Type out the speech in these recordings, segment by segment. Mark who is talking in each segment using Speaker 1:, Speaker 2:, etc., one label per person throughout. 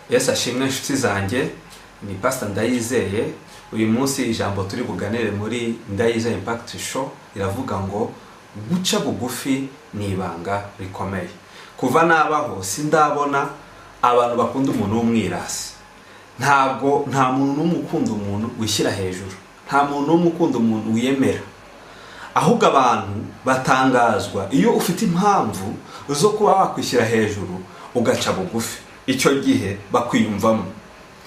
Speaker 1: Yesu ashimwe inshuti zanjye, ni Pastor Ndayizeye. Uyu munsi ijambo turi buganire muri Ndayizeye Impact Show iravuga ngo guca bugufi ni ibanga rikomeye. Kuva nabaho sindabona abantu bakunda umuntu w'umwirasi. Ntabwo nta muntu n'umwe ukunda umuntu wishyira hejuru, nta muntu n'umwe ukunda umuntu wiyemera. Ahubwo abantu batangazwa iyo ufite impamvu zo kuba wakwishyira hejuru ugaca bugufi, icyo gihe bakwiyumvamo.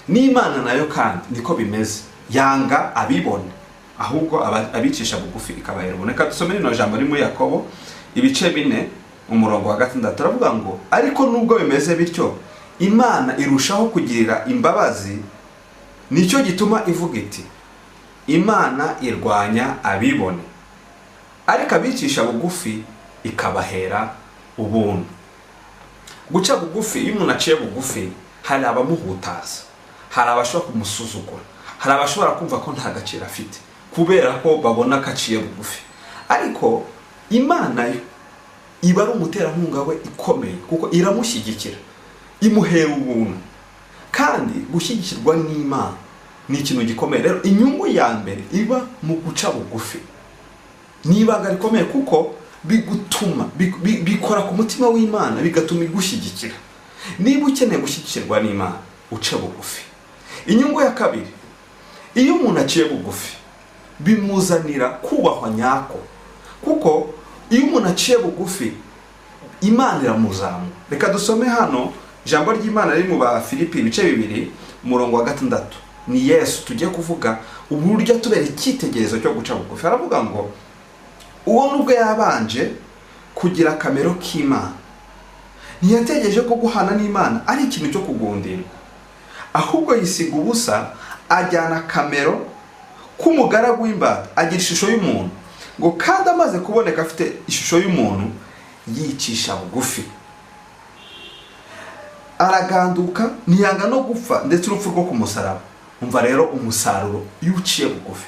Speaker 1: N'Imana nayo kandi niko bimeze, yanga abibona ahubwo abicisha bugufi ikabahera ubuntu. Reka dusome rino jambo riri muri Yakobo ibice 4 umurongo wa 6, turavuga ngo ariko nubwo bimeze bityo Imana irushaho kugirira imbabazi, nicyo gituma ivuga iti Imana irwanya abibone ariko abicisha bugufi ikabahera ubuntu. Guca bugufi, iyo umuntu aciye bugufi hari abamuhutaza, hari abashobora kumusuzugura, hari abashobora kumva ko nta gaciro afite kubera ko babona ko aciye bugufi. Ariko Imana yo iba ari umuterankunga we ikomeye, kuko iramushyigikira, imuhera ubuntu. Kandi gushyigikirwa n'Imana ni ikintu gikomeye. Rero inyungu ya mbere iba mu guca bugufi ni ibanga rikomeye, kuko bigutuma bikora ku mutima w'Imana, bigatuma igushyigikira. Niba ukeneye gushyigikirwa n'Imana, uce bugufi. Inyungu ya kabiri, iyo umuntu aciye bugufi bimuzanira kubahwa nyako, kuko iyo umuntu aciye bugufi Imana iramuzamura. Reka dusome hano ijambo ry'Imana riri mu Bafilipi ibice 2 umurongo wa 6. Ni Yesu tugiye kuvuga uburyo atubera icyitegererezo cyo guca bugufi. Aravuga ngo uwo nubwo yabanje kugira akamero k'Imana, ntiyategereje ko guhana n'Imana ari ikintu cyo kugundirwa, ahubwo yisiga ubusa ajyana akamero k'umugaragu w'imbata, agira ishusho y'umuntu. Ngo kandi amaze kuboneka afite ishusho y'umuntu, yicisha bugufi, araganduka, ntiyanga no gupfa, ndetse urupfu rwo ku musaraba. Umva rero umusaruro iyo uciye bugufi.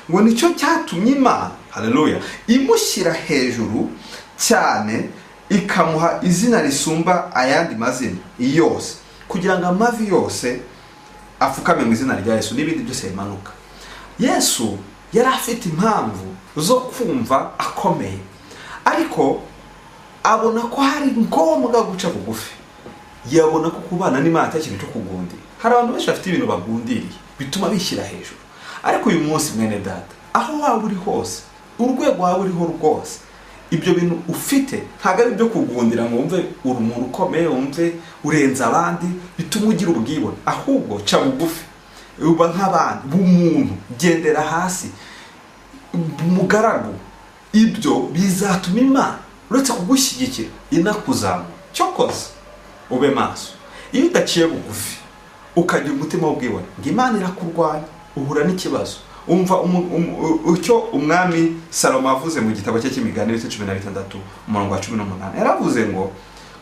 Speaker 1: Ngo nicyo cyatumye Imana, haleluya, imushyira hejuru cyane, ikamuha izina risumba ayandi mazina yose, kugira ngo amavi yose apfukame mu izina rya Yesu n'ibindi byose bimanuka. Yesu yari afite impamvu zo kumva akomeye, ariko abona ko hari ngombwa guca bugufi. Yabona ko kubana n'Imana atari ikintu cyo kugundira. Hari abantu benshi bafite ibintu bagundiriye bituma bishyira hejuru. Ariko uyu munsi mwene data, aho waba uri hose, urwego waba uriho rwose, ibyo bintu ufite ntabwo ari ibyo kugundira ngo wumve uri umuntu ukomeye, wumve urenze abandi, bituma ugira ubwibone. Ahubwo ca bugufi, uba nk'abandi, b'umuntu, gendera hasi, mugaragu. Ibyo bizatuma Imana uretse kugushyigikira inakuzamura. Cyokoze ube maso, iyo udaciye bugufi ukagira umutima w'ubwibone, ngo Imana irakurwanya, uhura n'ikibazo. Umva icyo umwami Salomo avuze mu gitabo cye cy'Imigani ibice 16 umurongo wa 18. Yaravuze ngo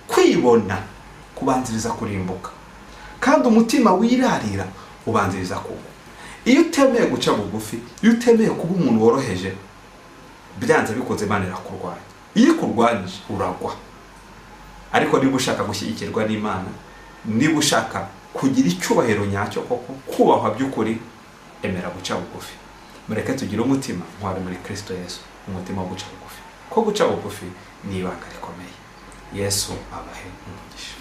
Speaker 1: kwibona kubanziriza kurimbuka, kandi umutima wirarira ubanziriza kugwa. Iyo utemeye guca bugufi, iyo utemeye kuba umuntu woroheje, byanze bikunze Imana irakurwanya. Iyo ikurwanyije uragwa. Ariko niba ushaka gushyigikirwa n'Imana, niba ushaka kugira icyubahiro nyacyo koko, kubahwa by'ukuri, emera guca bugufi. Mureke tugire umutima ntwari muri Kristo Yesu, umutima wo guca bugufi. Ko guca bugufi ni ibanga rikomeye. Yesu abahe umugisha.